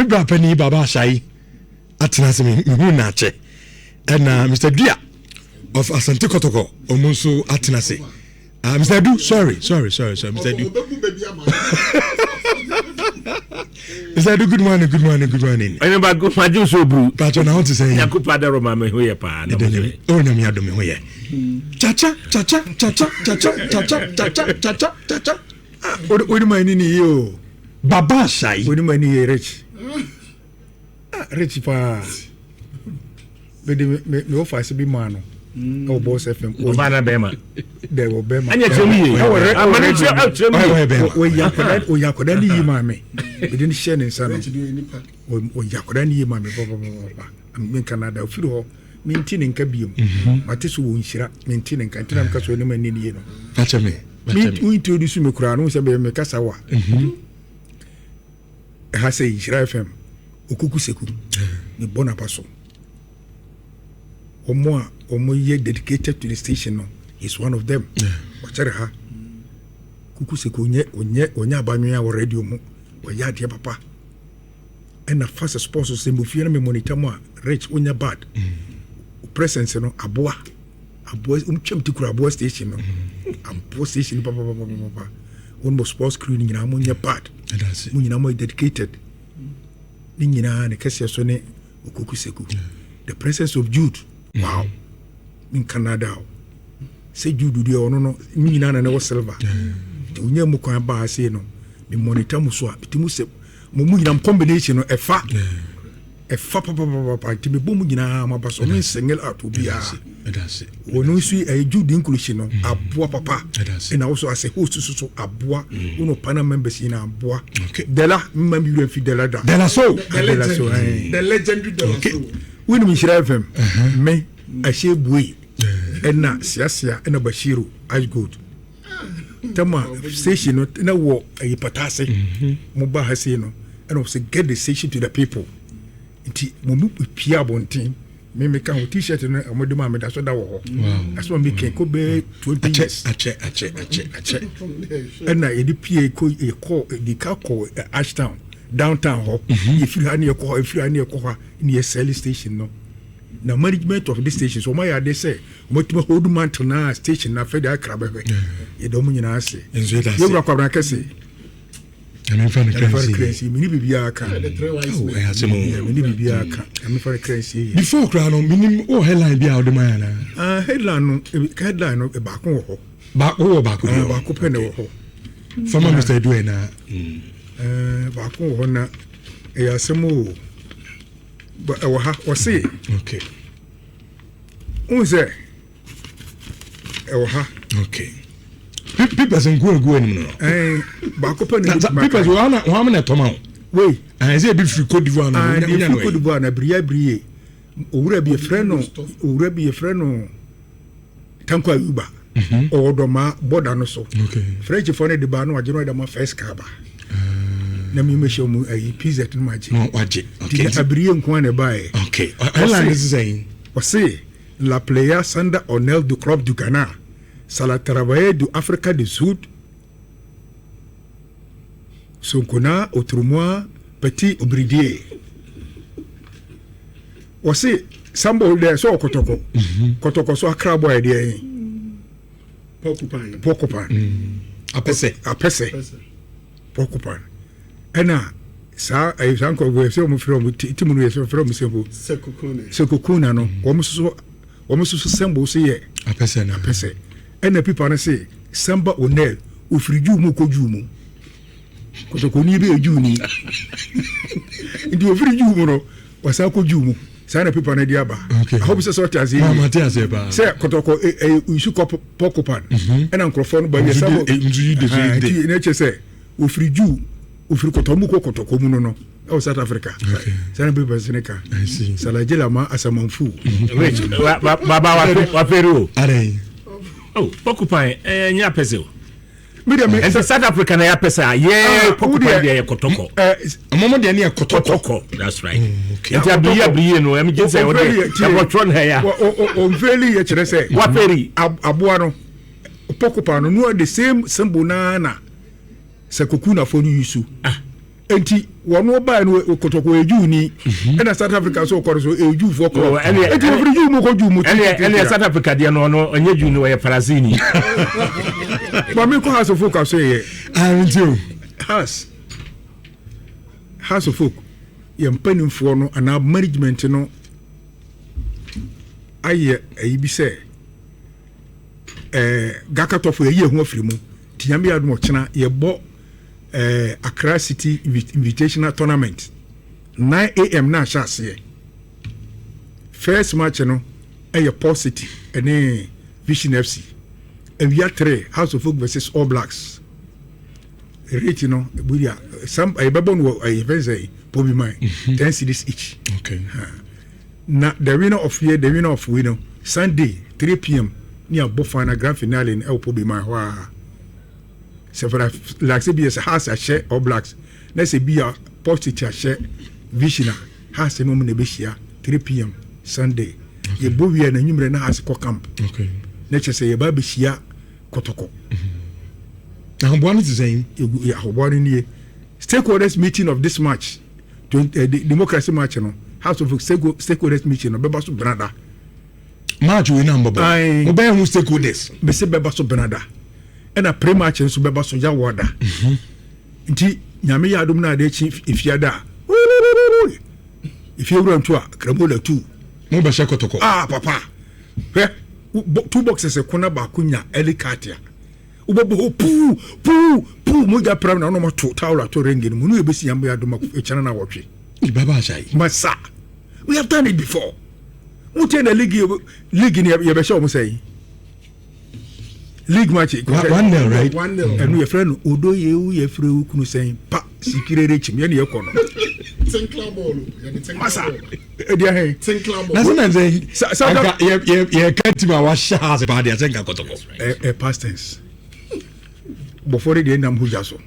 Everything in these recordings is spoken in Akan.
bra pani Baba Ahyai atena ase, mehu no akyɛ. Ɛna Mr. Dua of Asante Kɔtɔkɔ, ɔmo nso atena ase. Mr. Edu, sorry, sorry, sorry, sorry, Mr. Edu. Mr. Edu, good morning, good morning, good morning. Ɛnna ba ma gye so oburu. Pàtó na ho te sɛ. Nyankopɔn adaro ma me ho yɛ paa. Na mo sɛ. O nyame adom me ho yɛ. Chacha, chacha, chacha, chacha, chacha, chacha, chacha, chacha. Wodi ma ni ni yie o. Baba Ahyai. Wodi ma ni yie rich. Ah, rich paa. Mede me me me ɔfa bi maa no. Ɛwɔ Boss FM. Ɔbaa na bɛrima. Dɛ wɔ bɛrima. Ɛnyɛ kyerɛ mu yie. Ɛwɔ rɛ ɛwɔ rɛ kyerɛ mu yie. Oyi akɔda oyi akɔda ne yie maa me. Mede ne hyɛ ne nsa no. Oyi akɔda ne yie maa me pɔpɔpɔpɔ. Me nka na da ofiri hɔ. Me nti ne nka biem. Mate so wɔ nhyira. Me nti ne nka. Nti na meka so ne ma ni ne yie no. Akyɛ me. Me introduce me koraa no sɛ bɛyɛ me kasa wa. Ɛha sɛ Nhyira FM Okuku Seku me bɔ n'aba so. Wɔn a wɔn yɛ dedicated to the station no is one of them. Ɔkyɛrɛ ha Kuku Seku onyɛ onyɛ onyɛ abanwea wɔ radio mu, ɔyɛ adeɛ papa. Ɛna fast sports sɛ mo fie na me monitor mu a rich onyɛ bad. Presence no aboa aboa wɔn twɛm ti kura aboa station no aboa station no papapapapa. Wɔn mo sports crew no nyinaa mo nyɛ bad, mo nyinaa mo yɛ dedicated. Ne nyinaa ne kɛseɛ so ne Okuku Seku, the presence of Jude. Wow, mi nka nada o sɛ Jude deɛ ɔno no mi nyinaa na ne wɔ silver nti onye mu kwan baa se no mi monitor mu so a ti mu sɛ mo mu nyinaa combination no ɛfa ɛfa papapapa nti mi bɔ mu nyinaa ma ba so mi single out obiara. Wɔn nso ɛyɛ Jude inclusion no aboa papa, ɛna also as a host so so aboa wɔn panel members nyinaa aboa. Dela mma mi wura fi Dela da. Dela so. Dela so, ɛɛ. The legendary Dela so. Wɔnum Nhyira FM me ahyɛ bue ɛna siasia ɛna Bashiru Ice Gold tɛma station no na wɔ ɛyɛ pataase mo ba ha sei no ɛna wɔ sɛ get the station to the people nti mo mu pia abɔnten. Me me ka ho t-shirt no ɔmo de ma me da so da wɔ hɔ asoma mi kɛn ko bɛɛ 20 years. Akyɛ, akyɛ, akyɛ, akyɛ. Ɛna yɛde pie kɔ, yɛkɔ yɛde ka kɔ Ashtown downtown hɔ. Yɛfiri ha ne yɛkɔ hɔ, yɛfiri ha ne yɛkɔ hɔ ne yɛ sell station no na management of this station so ɔmo ayɛ ade sɛ ɔmo atumi hold mantle na station na afɛ de akra bɛhwɛ. Yɛda ɔmo nyinaa ase. Nso yɛda ase. Yɛwura Kwabena kɛse. Nyame mfa no Nyame fa no kra kra nsie. Nsie mene biribiara ka. The three wise Oh, men. ɛyɛ asɛm o. Mene biribiara ka. Nyame fa no kra nsie yɛ. Before koraa no, menim wɔ headline bi a wode ma yɛ anaa? Ah, headline no headline no baako wɔ hɔ. Baako wɔ baako bi Ah, wɔ. baako pɛ na ɛwɔ hɔ. Fama Mr. Edu ɛ na. Baako wɔ hɔ na ɛyɛ asɛm o. Ɛwɔ ha ɔse n sɛ ɛwɔ ha. Okay. Papers nko egu anim no. Baako pɛ na Na ɛbɛtumi papers aka. wɔn na wɔn na ɛtɔma o. Wei. Ɛn sɛ ebi firi Cote d'Ivoire na Ah, wonya deɛ wonya firi no Cote ɛ. d'Ivoire na biriya biriye owura bi yɛfrɛ no, owura bi yɛfrɛ no Tanko Ayuba, ɔwɔ Dɔmaa border no so. Frenchfoɔ no de ba no wagye no, ɔde ma first car ba na mi mehyɛ mu ayi PZ no ma gye. No wagye. Nti na abiriye nko ara na ɛbaeɛ. Okay. Headline is saying. Ɔse la player Sanda Onel du club du Ghana Sala travailler du Africa du Sud Sonkona autrement petit obridie. Ɔse Sambo dɛ sɛ ɔkɔtɔkɔ kɔtɔkɔ so akra bɔ ɛdeɛ yi. Porcupine. Porcupine. Apɛsɛ. Apɛsɛ porcupine. Ɛna saa ɛyɛ saa nkɔfo yɛ sɛ ɔmo frɛ ɔmo ti mu no yɛ sɛ frɛ ɔmo sɛ mpo Sekukune. Sekukuna no, wɔn nso so wɔn nso so symbol so yɛ Apɛsɛ na. Apɛsɛ. Ɛna pipa no se Samba Onel ofiri Juu mu kɔ Juu mu, kɔtɔkɔni bi yɛ Juu ni nti ofiri Juu mu no wasan kɔ Juu mu. Saa na pipa no de aba. Ahobi sɛ ɔte aseɛ Ma yie. ma te aseɛ paa. Sɛ kɔtɔkɔ ɛyɛ nsu kɔ porcupine ɛna nkurɔfoɔ no ba yɛ Nsu Samba nsu yi de so yi de. Nti ne kyerɛ sɛ ofiri Juu ofiri kɔtɔ mu kɔ kɔtɔkɔ mu no ɛwɔ South Africa. Saa na pipa sene ka. I see. Salajela asamanfu. Rich baba waferi o. Adɛn? Oh, porcupine ɛnyɛ apɛsɛ o. Mi deɛ mi Ɛnti South Africa na yɛ apɛsɛ a yɛ Ah, porcupine wo deɛ- deɛ yɛ kɔtɔkɔ. Ɔmo mo deɛ ne yɛ kɔtɔkɔ. Kɔtɔkɔ, that's right. Okay. Nti abiriye abiriye no ɛmi gye sɛ ɔde ɛkɔtwerɛ no ha ya. Ɔmfeli yɛ kyerɛ sɛ Waferi. Aboa no porcupine no the same symbol naa na sɛ kokunafo no yi so. Nti wɔn ɔbaa no Kotoko yɛ Jew ni, ɛna South Africa nso ɔkɔ no so ɛyɛ Jew foɔ korɔ. Nti wɔfiri Jew mu kɔ Jew mu. Ɛne South Africa deɛ no, ɔno ɔnyɛ Jew ni, ɔyɛ Falasini. Maame kɔ House of Folk aso yɛ. Nti o. House of Folk yɛ mpanimfoɔ no anaa management no ayɛ ayi bi sɛ Gakatɔfo yɛyi ɛho afiri mu, nti Nyame yɛ adom ɔkyena yɛbɔ Accra City Invitational Tournament 9 am na ahyɛ aseɛ. First match no ɛyɛ Port City ɛne Vision FC. Awia 3, House of Folk versus All Blacks. Rate no buria some ɛyɛbɛbɔ no wɔ ɛyɛ fɛn sɛ Pobiman, 10 cedis each. Na the winner of here, the winner of winner, Sunday 3 pm ne abɔ final, grand finale no ɛwɔ Pobiman hɔ a sɛ fara like sɛ bi yɛ sɛ Hearts ahyɛ All Blacks na sɛ bi a Port City ahyɛ Vision a, Hearts no mu na ɛbɛhyia 3 pm Sunday. Yɛbɔ wie na anwummerɛ na Hearts kɔ camp na kyerɛ sɛ yɛba abɛhyia Kɔtɔkɔ. Ahoboa no te sɛn? Ahoboa no nie: stakeholders meeting of this match, 20, democracy match no, House of stakeholders meeting no bɛba so benada. Match wei na mbɔbɔ mobɛyɛ ho stakeholders? Bɛsɛ bɛba so benada, ɛna pre match nso bɛba so yawɔda. Nti Nyame yɛ adom no, ade akyi efiada a efie wura nto a kramola tu. Mobɛhyɛ Kɔtɔkɔ. Ah, papa, hwɛ, two boxes ko na baako nya early card a wobɛbɔ hɔ puu puu puu, mogya pram na ɔnum ato towel ato ring no mu no, yɛbɛsi. Nyame yɛ adom ɛkyɛn na wɔtwe. Baba ahyɛ yi. Masa, we have done it before. Mo tie na league ni yɛbɛhyɛ wɔn sɛ league match. 1-0, right? 1-0. Ɛnu yɛfrɛ no odo yewu, yɛfrɛ wo kunu sɛn pa sikirere kyim yɛne yɛkɔ no. Tinkler ball o. Yɛde tinkler Masa, ball. Ɛdi ahɛn. Tinkler ball. Na sɛ na sɛ anka yɛka team a wahyɛ Hearts paa deɛ, sɛ nka Kɔtɔkɔ. Ɛ past tense, bɔfɔ de deɛ nam hogya so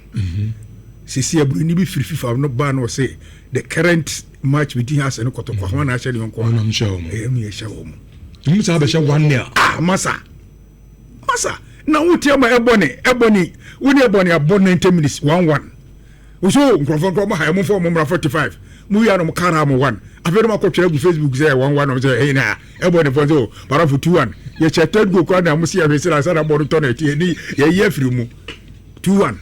sisi aburoni bi firi FIFA no baa no, ɔsɛ the current match between us and Kɔtɔkɔ, ahoma na ahyɛ ne yɔnko. Ɔnam hyɛ wɔn. Ɛyɛ mu yɛ hyɛ wɔn. Mu saa bɛhyɛ 1-0. Ah, masa, masa, na wotia ma ɛbɔ ne ɛbɔ ne wo ne ɛbɔ ne abɔ 90 minutes 1-1. Woso nkurɔfoɔ mo ha ɛmo fɔ mo mmra 45 mo wia no mo kara mo one. Afei no mo akɔtwerɛ agu Facebook sɛ 1-1 ɔmo sɛ ɛyi na ɛbɔ ne fɔ sɛ o parafo 2-1, yɛhyɛ third goal kora na mo si ɛhwɛ sɛ ansa na bɔ no tɔ na ɛti ɛni yɛyi afiri mu 2-1.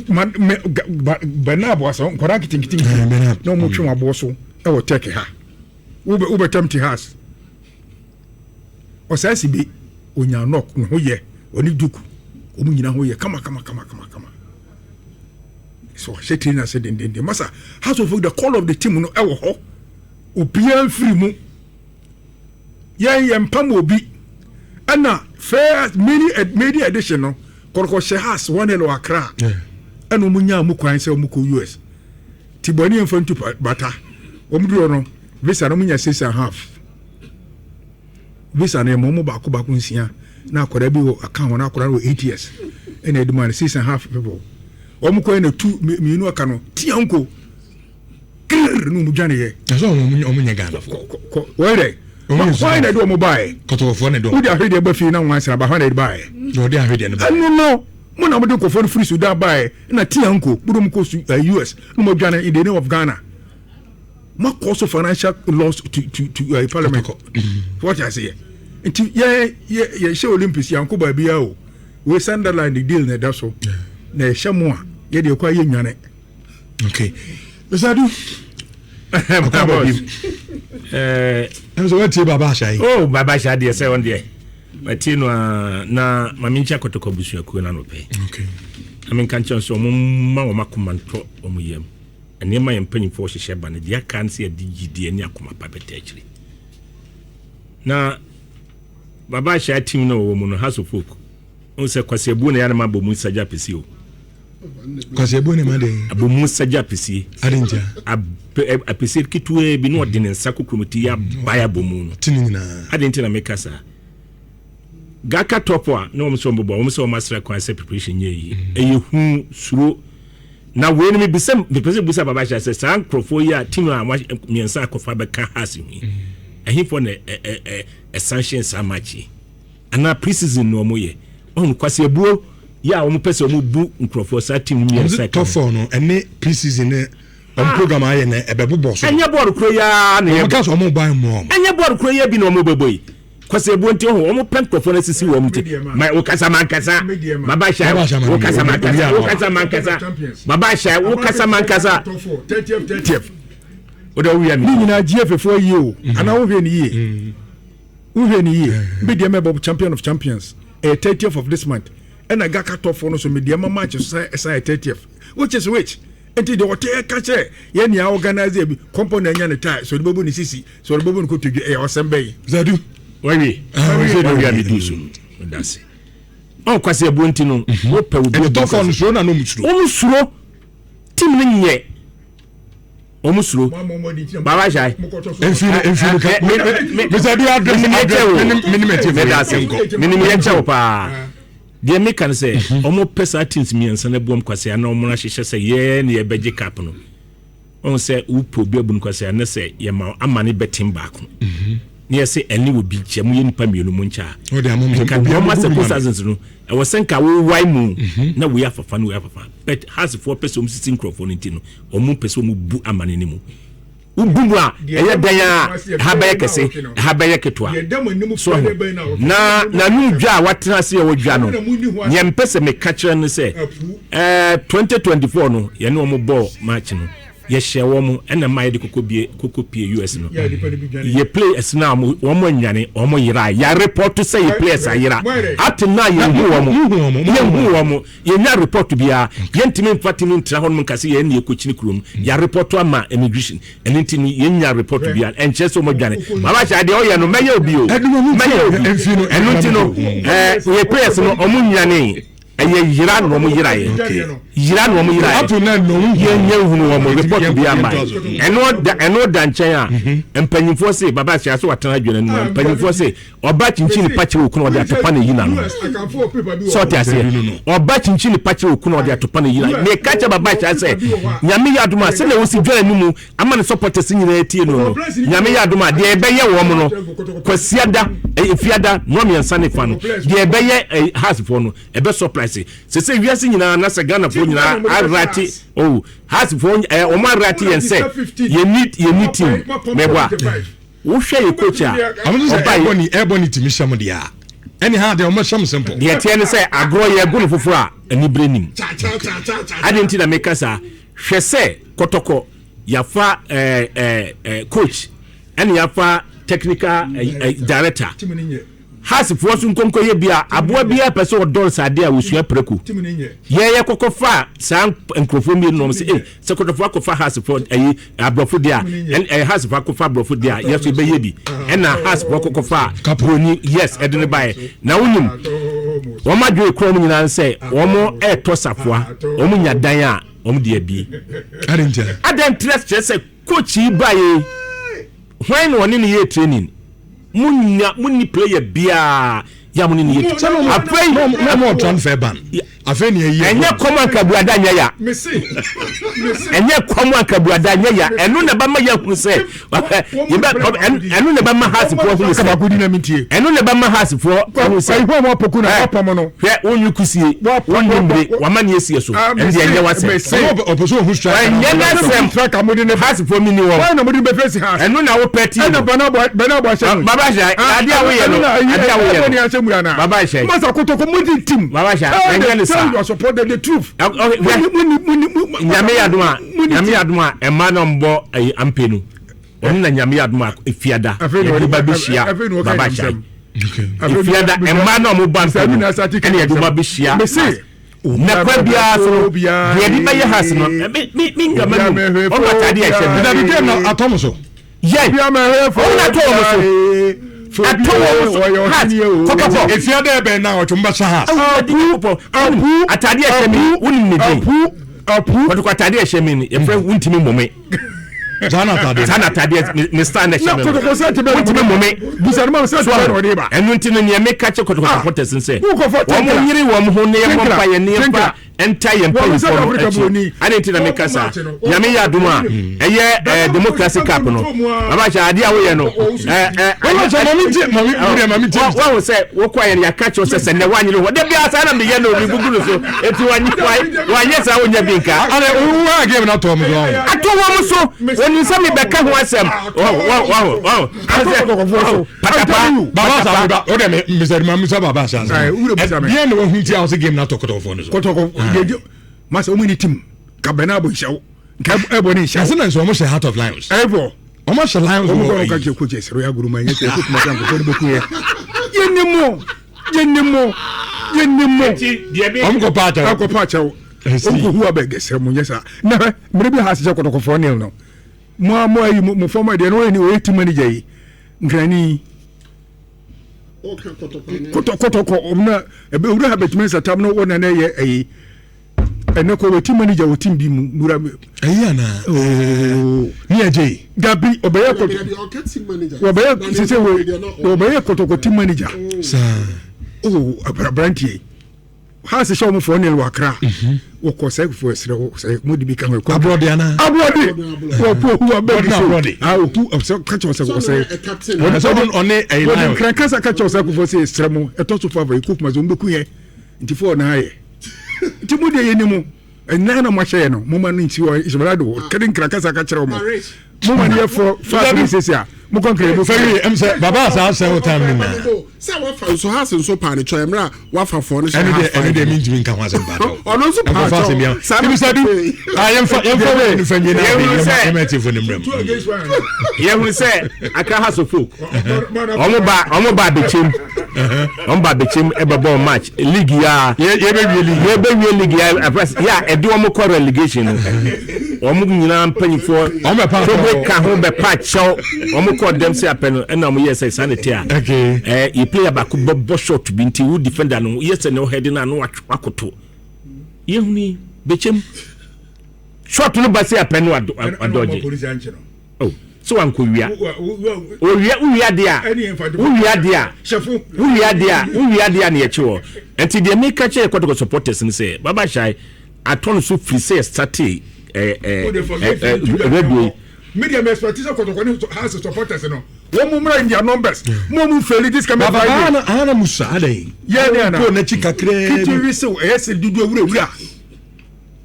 Ma mɛ ga bɛnna aboa sɛ nkwadaa nketenkete Bernard. na ɔmo twe wɔn aboɔ so ɛwɔ tɛk ha, wobɛ wobɛtɛm te house ɔsaa si bi onya knock ne ho yɛ ɔne duku ɔmo nyina ho yɛ kama kama kama kama kama so ɔhyɛ trainer sɛ dendenden. Masa, House of Folk, the call of the team no ɛwɔ hɔ, obiara mfiri mu, yɛn yɛn mpam obi. Ɛna first mini media edition no, Kɔtɔkɔ hyɛ Hearts 1-0 wɔ Accra, ɛna wɔn nyaa mu kwan sɛ wɔn kɔ US ti bɔ ne yɛn fa ntu bata. Wɔn duro no visa no, wɔn nya 6.5 visa no, yɛ ma wɔn baako baako nsia na akwadaa bi wɔ aka ho, na akwadaa no wɔ 8 years, ɛna ɛdi mu ano 6.5 people. Wɔn kɔ yɛ na tu mmienu aka no tia nko kirr na wɔn dwane yɛ. Na sɛ ɔmo nyɛ Ghanafoɔ. Kɔ wɔyɛ dɛ. Wɔn yɛ Hwan na ɛde wɔn baeɛ? Kɔtɔkɔfoɔ ne dɔm. Wode ahwedeɛ ba fie na wɔn asena ba, hwan na ɛde baeɛ? Na ɔde ahwedeɛ no ba. Ɛno no mo na mode nkɔfoɔ no firi Sudan baeɛ na tia nko mode mo kɔ su US na mo adwane in the name of Ghana. Mo akɔ so financial loss to parliament. Wɔte aseɛ? Nti yɛ yɛ yɛhyɛ Olympics, yɛnkɔ baabiara o. Wei Sunderland deal na ɛda so na yɛhyɛ mo a, yɛde ɛkɔ ayɛ nwane. Okay, Mr. Adu, akɔ aba bi ɛm sɛ watie Baba Ahyɛ yi. Oh, Baba Ahyɛ adeɛ sɛ ɔn deɛ matie no a, na ma menkyɛ Kɔtɔkɔ abusuakuo no anɔpɛ na menka nkyɛn sɛ ɔmo mma wɔn akoma ntɔ ɔmo yam. Nneɛma yɛn mpanyinfoɔ hyehyɛ ba no deɛ, aka no sɛ yɛde gyidie ne akoma pa bɛtɛ akyire. Na Baba Ahyɛ team no a wɔwɔ mu no, House of Folk, ɔn sɛ Kwasi Abuo na yɛanam abɔ mu sagya pɛsi o. Kwasi Abuo ne ma de. Abɔ mu sagya pɛsie. Ade ntia? Apɛsie ketewaa bi na ɔde ne nsa kokuromoti yɛ abae abɔ mu no. Ti ne nyinaa. Ade nti na meka saa. Gaka top a na wɔn sɛ wɔn bɔbɔ wɔn sɛ wɔn asra kwan sɛ preparation nyɛ yi, ɛyɛ hu suro. Na wei no mebisa, mepɛ sɛ bisa Baba Ahyɛ sɛ saa nkurɔfoɔ yi a team a mmiɛnsa akɔfa bɛka Hearts ho yi, ɛhefoɔ na ɛ ɛ ɛ ɛsanhyɛn saa match yi anaa pre-season na wɔn yɛ ɔhun Kwasi Abuo? Yɛ a wɔn pɛ sɛ wɔn bu nkurɔfoɔ saa team no mmiɛnsa ɛka ho. Top four no ɛne pre-season ne wɔn ah. program ayɛ na ɛbɛbobɔ so. Ɛnyɛ bɔɔl kuro yi ara na yɛ. Wɔn ka sɛ wɔn ba mu wɔn. Ɛnyɛ bɔɔl kuro yi bi na wɔn bɛbɔ yi. Kwasi ebuo nti ho wɔn pɛ nkurɔfoɔ no asisi wɔn ti. Ma wokasa ma nkasa. Baba hyɛ wokasa ma nkasa wokasa ma nkasa. Baba hyɛ wokasa ma nkasa. O de owia mi. Ne nyinaa GFA foɔ yie o. Anaa wohwɛ ne yie. Wohwɛ no yie, me deɛ mɛbɔ champion of champions ɛyɛ thirtieth of this month ɛna gaka top four no so me deɛ ma match so san ɛsan yɛ thirtieth which is which nti deɛ ɔte ɛka kyɛ yɛ nea organize bi kɔmpɔ na anya ne tie so ɔde bɛbu ne sisi so ɔde bɛbu ne kotodwe ɛyɛ ɔsɛm bɛyi. Zadu. Wawie wawie a medu so dase ɔn kwasi abuo nti no wopɛ obi ɛne top four no suro na no mu suro wɔn suro team no nyɛ wɔn suro baba hyɛ. nfiri nfiri ka mr bi address address minimum ɛti fo yɛ nkɔ minimum yɛ kyɛw paa deɛ meka no sɛ wɔn pɛ saa teams mmiɛnsa no abuom kwasi ana wɔn ahyehyɛ sɛ yɛɛ ne yɛbɛgye cup no wɔn sɛ wopɛ obi abu no kwasi ana sɛ yɛma ama ne bɛtem baako ne yɛsɛ ɛne obi nkyɛ mo yɛ nipa mmienu mo nkyɛ a nka normal circumstances no ɛwɔ sɛ nka wowae mu mhm. na wei afafa no wei afafa but hasefoɔ pɛ sɛ wɔn sisi nkurɔfoɔ no nti no wɔn pɛ sɛ wɔn bu amane no mu wobu mu a ɛyɛ dɛn a ɛha bɛyɛ kɛse ɛha bɛyɛ ketewa so ho na n'ano dwa a watena ase a wɔdwa no nea mpɛ sɛ meka kyerɛ no sɛ ɛɛ 2024 no yɛne wɔn bɔɔ match no Yɛhyɛ wɔn ɛna ɛma yɛde koko bie koko pie US no. Yɛ players no a wɔn anwane wɔn yera yɛ report sɛ yɛ players ayera up to now yɛn hu wɔn yɛn hu wɔn yɛn nya report biara yɛn ntumi nfa tumi ntra hɔ nom nka sɛ yɛn na yɛkɔ kyini kurom yɛ report ama immigration ɛne nti no yɛn nya report biara ɛnkyerɛ sɛ wɔn adwane baba hyɛ adeɛ ɔyɛ no mɛyɛ obi o mɛyɛ obi ɛno nti no ɛɛ yɛ players no wɔn nwane. Ɛyɛ yera na wɔn yera yɛ. Yera na wɔn yera yɛ. Yɛn nyɛ nhunu wɔn report bi ama yɛ. Ɛno da ɛno da nkyɛn a mhm. mpanyinfoɔ se baba ahyɛ ase watena adwene no mu mpanyinfoɔ se ɔba kyinkyin nipa kyerɛ okunu ɔde atopa na eyi n'ano. Sɛ ɔte aseɛ ɔba kyinkyin nipa kyerɛ okunu ɔde atopa na eyi n'ano. Meka kyɛ baba ahyɛ sɛ nyame yɛ adum a sɛdeɛ wosi dwa anim ama ne supporters nyinaa tie no no nyame yɛ adom a deɛ ɛbɛyɛ wɔn no kwasiada efiada nnɔɔ mmiɛnsa ne fa no deɛ ɛbɛyɛ hasfoɔ no ɛbɛ surprise sɛ sɛ wiase nyinaa na sɛ ghanafoɔ nyinaa arate oh hasfoɔ wɔn arate yɛn sɛ yɛni yɛni team mɛbɔ a wohwɛ yɛ coach a ɔba yɛ ɛbɔ ne timi hyɛ mo deɛ a ɛne ha deɛ wɔn hyɛ mo simple deɛ teɛ ne sɛ agorɔ yɛ gu no foforɔ a anibere nim adeɛ nti na meka saa Hwɛ sɛ kɔtɔkɔ yafa eh, eh, eh, coach ɛna yafa technical eh, eh, director. Hasefoɔ so nkonko yɛ bia aboa biara pɛ sɛ ɔdɔ nsadeɛ a wɔsua prako. Yɛyɛ kɔkɔ fa saa nkurɔfoɔ mmienu nom sɛ eh, sɛ kɔtɔfoɔ akɔfa hasefoɔ ɛyi aborɔfo deɛ a ɛɛ hasefoɔ akɔfa aborɔfo deɛ a yɛso yɛbɛyɛ bi ɛna hasefoɔ kɔkɔ fa buroni yes ɛde ne baeɛ na wonim wɔn adwene kura wɔn nyinaa sɛ wɔn ɛretɔ safoa wɔn nya dan a wɔn de abie adan tira kyerɛ sɛ coach yi baeɛ hwan na ɔne ne yɛ training mo nya mo ni player biara yà mo ne ne yɛ training afei na mo transfer ban afei ni eyi ɛnyɛ kɔm ankabuada nyɛ ya ɛnyɛ kɔm ankabuada nyɛ ya ɛno na bɛma yɛ hunu sɛ ɛno na bɛma haasifoɔ hunu sɛ ɛno na bɛma haasifoɔ hunu sɛ hwɛ wonyi kusie wonni mmire wama ne esie so ɛno deɛ ɛnyɛ wasɛm ɛnyɛ n'asɛm haasifoɔ mi ni wɔn ɛno na wopɛ ti no baba hyɛ adeɛ a woyɛ no adeɛ a woyɛ no baba hyɛ baba hyɛ ɛnyɛ ne saa nyame yɛ adom a nyame yɛ adom a ɛma na ɔmbɔ ɛyi ampe no ɔno na nyame yɛ adom a efiada yɛde ba bɛhyia baba hyɛ efiada ɛma na ɔmo ba ampe no ɛna yɛde ba bɛhyia na kwan biara so no deɛ yɛde bɛyɛ ha se no me me me nwa ma nu ɔmo ataade a ɛhyɛ mi. Dabi game no atɔ mo so. Yɛ ɔmo na atɔ wɔn so atɔ wɔn so hat kɔkɔpɔ. Efia dɛ bɛn na ɔtwe mo bɛhyɛ ha. Apu apu ataade a ɛhyɛ mi wunim ne din. Apu apu kɔtɔkɔ ataade a ɛhyɛ mi no yɛfrɛ wuntumi mmɔ me. Saa na atadeɛ. Saa na atadeɛ me star na ɛhyɛ me no. Kɔtɔkɔ sɛ ti bɛ Wontumi mmome. Bisa no ma sɛ ti bɛ na ɔde ba. Ɛno nti no, nea meka kyerɛ kɔtɔkɔ Ah, supporters n sɛ wokɔfa wɔn Tinkler. nyere wɔn ho ne yɛmmɔ Tinkler. mpa yɛn ne yɛmfa Tinkler. nta yɛn Wɔn sɛ mpanyinfoɔ no Africa akyi. buroni. Ade nti na meka saa. Nyame yɛ adom a, ɛyɛ democracy cup no, baba hyɛ adeɛ a woyɛ no, ɛ ɛ Baba hyɛ, mami ntie, mami wúdẹ mami ntie. Wɔn sɛ wokɔ yɛ no, yɛaka kyerɛ sɛ sɛ nnɛ woanyere hɔ da biara saa na meyɛ no, megugu no so, enti wanyɛ saa, wonya bi nka. Ana wo wa game na tɔ mo so ahụ. Ato wɔn so, wɔnim sɛ mebɛka ho asɛm. Wɔn wɔn patapa. Baba sa ba o de me Mr. Ma Musa baba sa sa. Aye, wúdẹ bisa mi. Deɛ na wahu nti a ɔsɛ game na tɔ kɔtɔkɔfoɔ no so. Kɔtɔkɔ deɛ masa wɔn ni team ka bɛn abɔ nhyɛw nka ɛbɔ ne nhyɛw. Ɛsɛ na nso wɔn hyɛ Heart of Lions. Ɛbɔ. Wɔn ahyɛ Lions wɔn wɔ kɔ ɔka kyerɛ coach ɛsɛ royal guru ma nyɛ sɛ ɛkɔ kuma sɛ nkɔfɔ ne bɛ kun yɛ. Yɛ ni mo, yɛ ni mo, yɛ ni mo. Wɔn kɔ pa akyɛw. Akɔ pa akyɛw. Wɔn kɔ hu abɛ gɛsɛ mo nyɛ saa. Na hɛ mmiri bi ha ahyehyɛ kɔtɔkɔfoɔ nil no. Mo a mo ayi mo fɔm adeɛ no, wɔyɛ ni wɔyɛ team manager yi nkrani. Kɔtɔ kɔtɔkɔ ɔmo na ɛbɛ owura ha bɛtumi nsatam no wɔn na ɛyɛ ɛyi ɛnɛ kɔ wɔ team manager wɔ team bi mu wura mi. Ɛyi ana? Ooo. Ni ɛgye yi. Dabi, ɔbɛyɛ kɔtɔ, ɔbɛyɛ sese wo, ɔbɛyɛ kɔtɔkɔ team manager. Saa. Oo, aberanteɛ ha sɛ hyɛ wɔn fɔ nil wɔ Akra, wɔkɔ sɛ fo ɛsrɛ wɔ sɛ mo de bi ka ho ɛkɔ. Aborɔde ana? Aborɔde wɔkɔ ohu abɛbi Ɔde so aborɔde. ah, ohu ɔsɛ kakyɛ ɔsɛ ɔsɛ Ɛsɛ ɔde ɔne ɛyi wɔde Lions. nkran kasa kakyɛ ɔsɛ akofo sɛ ɛsrɛ mo, ɛtɔ so fa fa ekɔ kuma sɛ wɔn bɛku yɛ nti fo ɔna ayɛ nti mo deɛ yɛ ni mo ɛnan na mo ahyɛ yɛ no, mo ma no nti wɔ ismaila do kɛde nkran kasa kakyerɛ wɔn, mo ma no yɛ fɔ fa so sisi a mo kɔ nkran mo Fɛ fɛ yi ɛm sɛ baba asa asɛ o time ni na. Sɛ wafa nso House nso paa ne kyɛ mmerɛ a wafa fɔ no hyɛ. Ɛno half deɛ, ɛno five. deɛ mi ntumi nka ho asɛm ba dɔw. Ɔno nso paa Ɛkɔfa asɛm bi kyɛw. ama. Saa na Ebisa du. Ah, yɛmfa yɛmfa wei no fa nwie na Yɛhunu afei yɛma yɛma atiefo no mmerɛ mu. Yɛhunu sɛ Accra Hearts of Oak, ɔmo ba abɛkyɛm, ɔmo ba abɛkyɛm ɛbɛbɔ match league ya. Yɛbɛwie league. Yɛbɛwie league ya ɛfɛ ya ɛde ɔmo kɔ relegation no, ɔmo nyinaa mpanyinfoɔ Ɔmo bɛpa tobe kyɛw. ka ho bɛpa kyɛw. Ɔmo kɔ dɛm sɛ apɛ no, ɛna ɔmo yɛ sɛ saa ne te a yɛ player baako bɛbɔ shot bi nti wo defender no yɛ sɛ ne ɔhɛde no a no wakoto. Yɛhunu yi bɛkyɛm shot no ba sɛ apɛ no adɔgye. Oh, sɛ wankɔ wia, owia wowia deɛ a, wowia deɛ a, wowia deɛ a, wowia deɛ a ne yɛkye wɔ. Nti deɛ meka kyerɛ kɔtɔkɔ supporters no sɛ baba hyɛ atɔ no so firi sɛ yɛstate radio yi. Media me expect sɛ kɔtɔkɔ ne House supporters no, wɔn mu mmra in their numbers, mo mu fail this coming Baba Friday. ana ana musa adɛn? Yɛ ne ana. Ko n'akyi kakraa kiti bi. Whistle ɛyɛ sɛ dudu ewura ewura,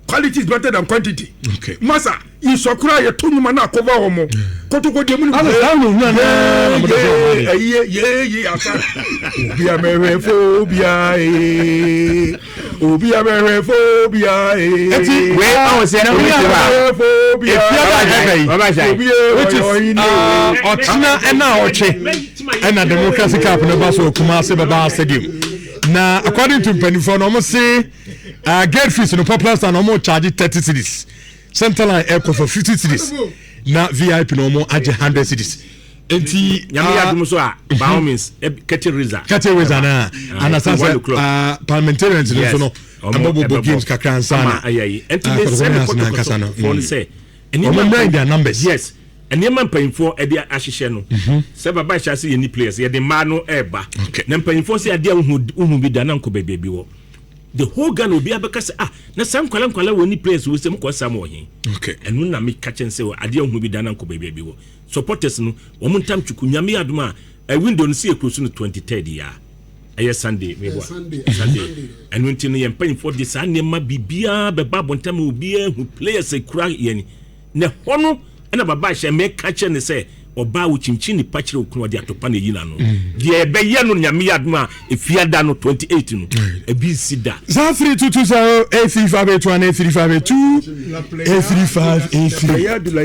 quality is better than quantity. Masa nsɔkura yɛ to nnwuma na akɔba wɔn mo kɔtɔkɔ deɛ mu ni. Ana saa na ohun ana na mo de sɛ ɔmo ade. Ɛyɛ yeye asa obi a mɛhwɛ fo obi a ee obi a mɛhwɛ fo obi a ee. Eti wei ɔwɔ sɛ na obi wei ti a ba mɛhwɛ fo obi a Efia ba ɛbɛ yi. Baba hyɛ. Obi a Which is ɔyɛ ɔyɛ ɔkyena ɛna ɔkye ɛna Democracy Cup no ba so wɔ Kumase bɛba stadium. Na according to mpanimfoɔ no, ɔmo se gate fees no, popular stand ɔmo charge 30 cedis, center line ɛkɔ for 50 cedis, na VIP no ɔmo agye 100 cedis. Nti Nyame yɛ adom so a, by all means, curtain raiser. Curtain raiser na anasa 1 sɛ o'clock. Parliamentarians no nso no Ɔmo ɛbɛbɔbɔ ɛbɛbɔ. games kakra ansa na Ama ayɛ yi nti ah, me kɔtɔkɔ sɛ ne me Arsenal ankasa no kɔtɔkɔfoɔ no sɛ Ɔmo mmra in their numbers. Yes, nneɛma mpanyinfoɔ ɛde ahyehyɛ no sɛ baba hyɛ ase yɛ ni players yɛde mmaa no ɛɛba. Na mpanyinfoɔ sɛ adeɛ a wohu bi da na nkɔ baabi bi wɔ the whole Ghana, obi abɛka sɛ, ah, na saa nkwala nkwala wɔ ni players wɔ sɛ mokɔ sam wɔ he. Ɛno na meka kyɛn sɛ adeɛ a wohu bi da na nkɔ baabi bi wɔ supporters no wɔn ntam twuku. Nyame yɛ adom a, window no si yɛ close no 23rd yi a ɛyɛ Sunday, meboa? Sunday. Sunday. Ɛno nti no, yɛn mpanyinfoɔ de saa nneɛma biribiara bɛba abɔnten ma obiara hu players ekura yɛn na ɛhɔ no, ɛna baba ahyɛ mɛka kyerɛ ne sɛ ɔbaa wo kyinkyin nipa kyerɛ okunu ɔde atopa na eyi n'ano deɛ ɛbɛyɛ no. Nyame yɛ adom a, efiada no 28 no ebi nsi da. Saa 3220 83581 83582 83583. Ɛyɛ adulaye.